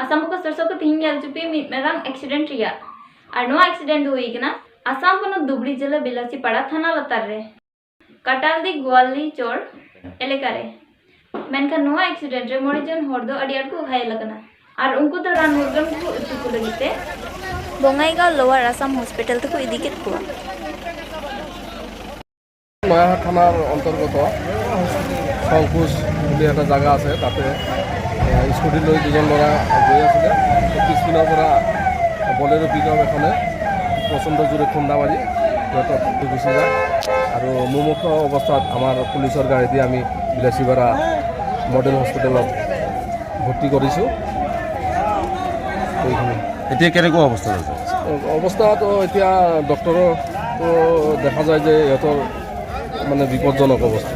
आसाम को सरसों को तिहिन ᱧᱮᱞ ᱪᱩᱯᱤ ᱢᱤᱫ ᱢᱟᱨᱟᱝ ᱮᱠᱥᱤᱰᱮᱱᱴ ᱨᱮᱭᱟᱜ ᱟᱨ ᱱᱚᱣᱟ ᱮᱠᱥᱤᱰᱮᱱᱴ ᱫᱚ ᱦᱩᱭ ᱠᱟᱱᱟ ᱟᱥᱟᱢ ᱯᱚᱱᱚᱛ ᱫᱩᱵᱲᱤ ᱡᱮᱞᱟ ᱵᱤᱞᱟᱥᱤ ᱯᱟᱲᱟ ᱛᱷᱟᱱᱟ ᱞᱟᱛᱟᱨ ᱨᱮ ᱠᱟᱴᱟᱞᱫᱤ ᱜᱳᱣᱟᱞᱤ ᱪᱚᱨ ᱮᱞᱮᱠᱟ ᱨᱮ। ᱢᱮᱱᱠᱷᱟᱱ ᱱᱚᱣᱟ ᱮᱠᱥᱤᱰᱮᱱᱴ ᱨᱮ 5 ᱡᱚᱱ ᱦᱚᱲ ᱫᱚ ᱟᱹᱰᱤ ᱟᱸᱴ ᱠᱚ ᱜᱷᱟᱭᱮᱞ ᱟᱠᱟᱱᱟ ᱟᱨ ᱩᱱᱠᱩ ᱫᱚ ᱨᱟᱱ ᱢᱩᱨᱜᱟᱹᱱ ᱠᱚ ᱩᱛᱩ ᱠᱚ ᱞᱟᱹᱜᱤᱫ ᱛᱮ ᱵᱚᱸᱜᱟᱭᱜᱟᱸᱣ ᱞᱳᱣᱟᱨ ᱟᱥᱟᱢ ᱦᱚᱥᱯᱤᱴᱟᱞ ᱛᱮᱠᱚ ᱤᱫᱤ ᱠᱮᱫ ᱠᱚᱣᱟ। নয়াহাট থানাৰ অন্তৰ্গত শংকুচ বুলি এটা জেগা আছে, তাতে স্কুটি লৈ দুজন ল'ৰা গৈ আছিলে। তো পিছপিনৰ পৰা বলেৰো পিক আপ এখনে প্ৰচণ্ড জোৰে খুন্দা মাৰি সিহঁতক গুচি যায় আৰু মুমূৰ্ষ অৱস্থাত আমাৰ পুলিচৰ গাড়ী দি আমি বিলাচীপাৰা মডেল হস্পিটেলত ভৰ্তি কৰিছোঁ। এইখিনি। এতিয়া কেনেকুৱা অৱস্থাত আছে? অৱস্থাটো এতিয়া ডক্টৰৰ দেখা যায় যে ইহঁতৰ মানে বিপদজনক অৱস্থা।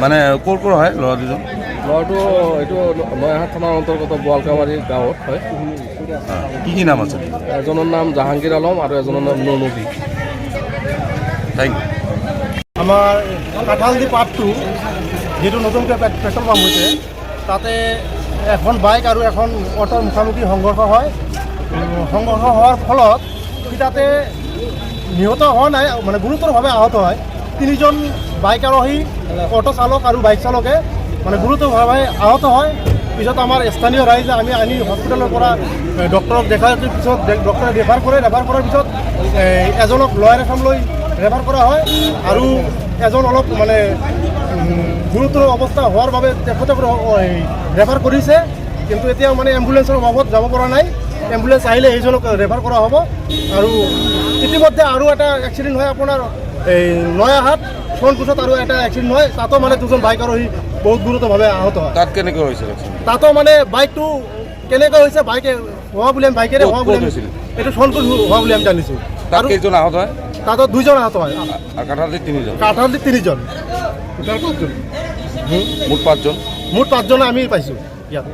মানে ক'ৰ ক'ৰ হয় ল'ৰা দুজন? ল'ৰাটো এইটো নয়াহাট থানাৰ অন্তৰ্গত বোৱালকামাৰী গাঁৱত হয়। কি কি নাম আছে? এজনৰ নাম জাহাংগীৰ আলম আৰু এজনৰ নাম ননবী। Thank U. আমাৰ কাঁঠালদি পাৰ্ট 2, যিটো নতুনকৈ পেট্ৰল পাম্প হৈছে, তাতে এখন বাইক আৰু এখন অ'টোৰ মুখামুখি সংঘৰ্ষ হয়। সংঘৰ্ষ হোৱাৰ ফলত সি তাতে নিহত হোৱা নাই, মানে গুৰুতৰভাৱে আহত হয়। তিনিজন বাইক আৰোহী, অ'টো চালক আৰু বাইক চালকে মানে গুৰুতৰভাৱে আহত হয়। পিছত আমাৰ স্থানীয় ৰাইজে আমি আনি হস্পিটেলৰ পৰা ডক্টৰক দেখাৰ পিছত ডক্টৰে ৰেফাৰ কৰে। ৰেফাৰ কৰাৰ পিছত এজনক লয়াৰ আছামলৈ ৰেফাৰ কৰা হয় আৰু এজন অলপ মানে গুৰুতৰ অৱস্থা হোৱাৰ বাবে তেখেতক ৰেফাৰ কৰিছে। কিন্তু এতিয়া মানে এম্বুলেঞ্চৰ অভাৱত যাব পৰা নাই। এম্বুলেঞ্চ আহিলে সেইজনক ৰেফাৰ কৰা হ'ব। আৰু ইতিমধ্যে আৰু এটা এক্সিডেণ্ট হয় আপোনাৰ এই নয়াহাট সোণকুচত আৰু এটা এক্সিডেণ্ট হয়। তাতো মানে দুজন বাইক আৰোহী বহুত গুৰুতৰভাৱে আহত হয়। তাত কেনেকৈ হৈছিল accident? তাতো মানে বাইকটো কেনেকৈ হৈছে, বাইকে হোৱা বুলি আমি বাইকেৰে হোৱা বুলি ক'ত হৈছিল? এইটো সোণকুচ হোৱা বুলি আমি জানিছোঁ। তাত আৰু কেইজন আহত হয়? তাতো দুইজন আহত হয়। আৰু কাঠালদিত তিনিজন? কাঠালিত তিনিজন, টোটেল পাঁচজন। মুঠ পাঁচজন। মুঠ পাঁচজন আমি পাইছোঁ ইয়াত।